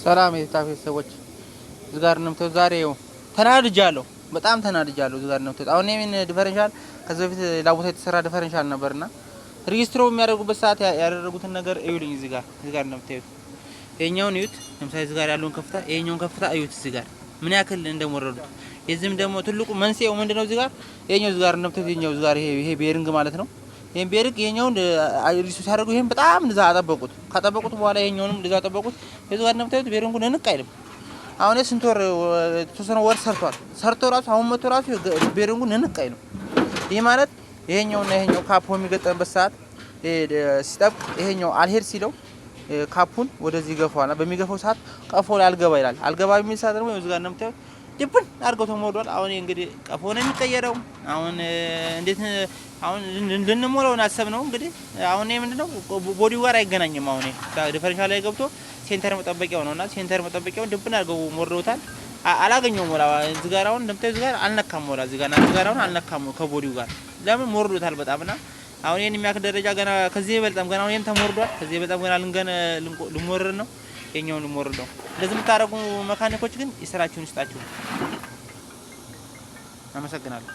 ሰላም የታፌ ሰዎች፣ እዚህ ጋር እንደምታዩት ዛሬ ይኸው ተናድጃለሁ። በጣም ተናድጃለሁ። እዚህ ጋር እንደምታዩት አሁን የምን differential ከዚህ በፊት ሌላ ቦታ የተሰራ differential ነበርና ሬጅስትሮ በሚያደርጉበት ሰዓት ያደረጉትን ነገር እዩልኝ። እዚህ ጋር እንደምታዩት ይሄኛውን እዩት። ለምሳሌ እዚህ ጋር ያለውን ከፍታ፣ ይሄኛውን ከፍታ እዩት። እዚህ ጋር ምን ያክል እንደሞረዱት። የዚህም ደግሞ ትልቁ መንስኤው ምንድነው? እዚህ ጋር ይሄኛው እዚህ ጋር እንደምታዩት ይሄኛው እዚህ ጋር ይሄ bearing ማለት ነው። ይሄን bearing ይሄኛውን ሪሱ ሲያደርጉ ይሄን በጣም እንደዛ አጠበቁት። ካጠበቁት በኋላ ይሄኛውንም እንደዛ አጠበቁት። እዚህ ጋር እንደምታዩት bearing ኡ ንንቅ አይልም። አሁን ስንት ወር፣ የተወሰነ ወር ሰርቷል። ሰርቶ ራሱ አሁን መቶ ራሱ bearing ኡ ንንቅ አይልም። ይህ ማለት ይሄኛውና ይሄኛው ካፖ የሚገጠምበት ሰዓት ሲጠብቅ ይሄኛው አልሄድ ሲለው cap ኡን ወደዚህ ይገፋዋል። በሚገፋው ሰዓት ቀፎ ላይ አልገባ ይላል። አልገባ የሚል ሰዓት ደግሞ እዚህ ጋር እንደምታዩት ድብን አድርገው ተሞርዷል። አሁን እንግዲህ ቀፎ ነው የሚቀየረው። አሁን እንዴት አሁን ልንሞላው አሰብ ነው እንግዲህ። አሁን ይሄ ምንድነው body ው ጋር አይገናኝም። አሁን differential ላይ ገብቶ center መጠበቂያው ነውና center መጠበቂያውን ድብን አድርገው ሞርደውታል። አላገኘውም ሞላ እዚህ ጋር አሁን እንደምታዩት እዚህ ጋር አልነካም ሞላ እዚህ ጋር እዚህ ጋር አሁን አልነካም ከ body ው ጋር። ለምን ሞርዶታል በጣም። እና አሁን ይሄን የሚያክል ደረጃ ገና ከዚህ የበልጠም ገና አሁን ይሄን ተሞርዷል። ከዚህ የበልጠም ገና ልንገን ልሞርድ ነው፣ የኛውን ልሞርድ ነው። እንደዚህ የምታደርጉ መካኒኮች ግን የስራችሁን ይስጣችሁ። አመሰግናለሁ።